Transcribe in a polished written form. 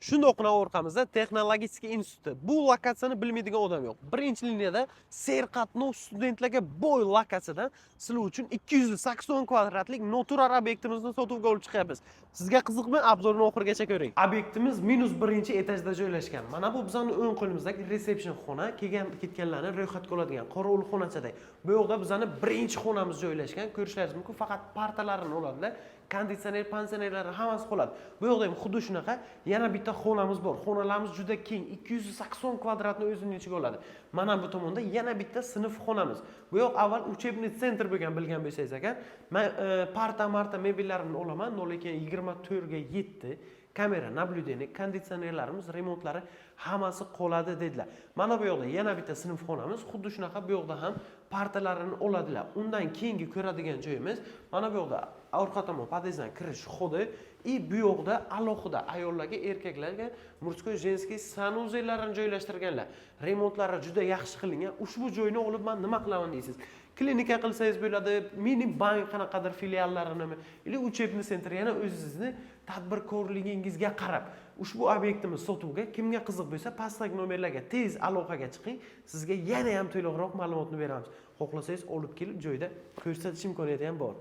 Shundoqqina orqamizda Texnologik instituti. Bu lokatsiyani bilmaydigan odam yo'q. Birinchi liniyada serqatnov, studentlarga boy lokatsiyadan sizlar uchun 280 kvadratlik noturar obyektimizni sotuvga olib chiqyapmiz. Sizga qiziqmi? Обзор ni oxirigacha ko'ring. Obyektimiz minus birinchi etajda joylashgan. Mana bu bizning o'ng qo'limizdagi reception xona, kelgan ketganlarni ro'yxatga oladigan qorovulxonachaday. Bu yoqda bizani birinchi xonamiz joylashgan. Ko'rishlaringiz mumkin, faqat partalarini oladilar. Konditsioner, pansionerlari hammasi qoladi. Bu yoqda ham xuddi shunaqa yana bitta xonamiz bor. Xonalarimiz juda keng, 280 kvadratni o'zining ichiga oladi. Mana bu tomonda yana bitta sinf xonamiz. Bu yoq avval учебный центр bo'lgan, bilgan bo'lsangiz agar. Man parta marta mebellarimni olaman, lekin 24 ga 7 kamera наблюдение, konditsionerlarimiz, remontlari hammasi qoladi dedilar. Mana bu yoqda yana bitta sinf xonamiz, xuddi shunaqa bu yoqda ham partalarini oladilar. Undan keyingi ko'radigan joyimiz mana bu yoqda orqa tomon podyezddan kirish ходы и bu yoqda alohida ayollarga, erkaklarga мужской, женский санузел larini joylashtirganlar. Remontlari juda yaxshi qilingan. Ushbu joyni olib man nima qilaman deysiz. Klinika qilsangiz bo'ladi, mini bank qanaqadir filiallarini или учебный центр, yana o'zingizni tadbirkorligingizga qarab. Ushbu obyektimiz sotuvga. Kimga qiziq bo'lsa, pastdagi nomerlarga tez aloqaga chiqing. Sizga yana ham to'liqroq ma'lumotni beramiz. Xohlasangiz, olib kelib joyda ko'rsatish imkoniyati ham bor.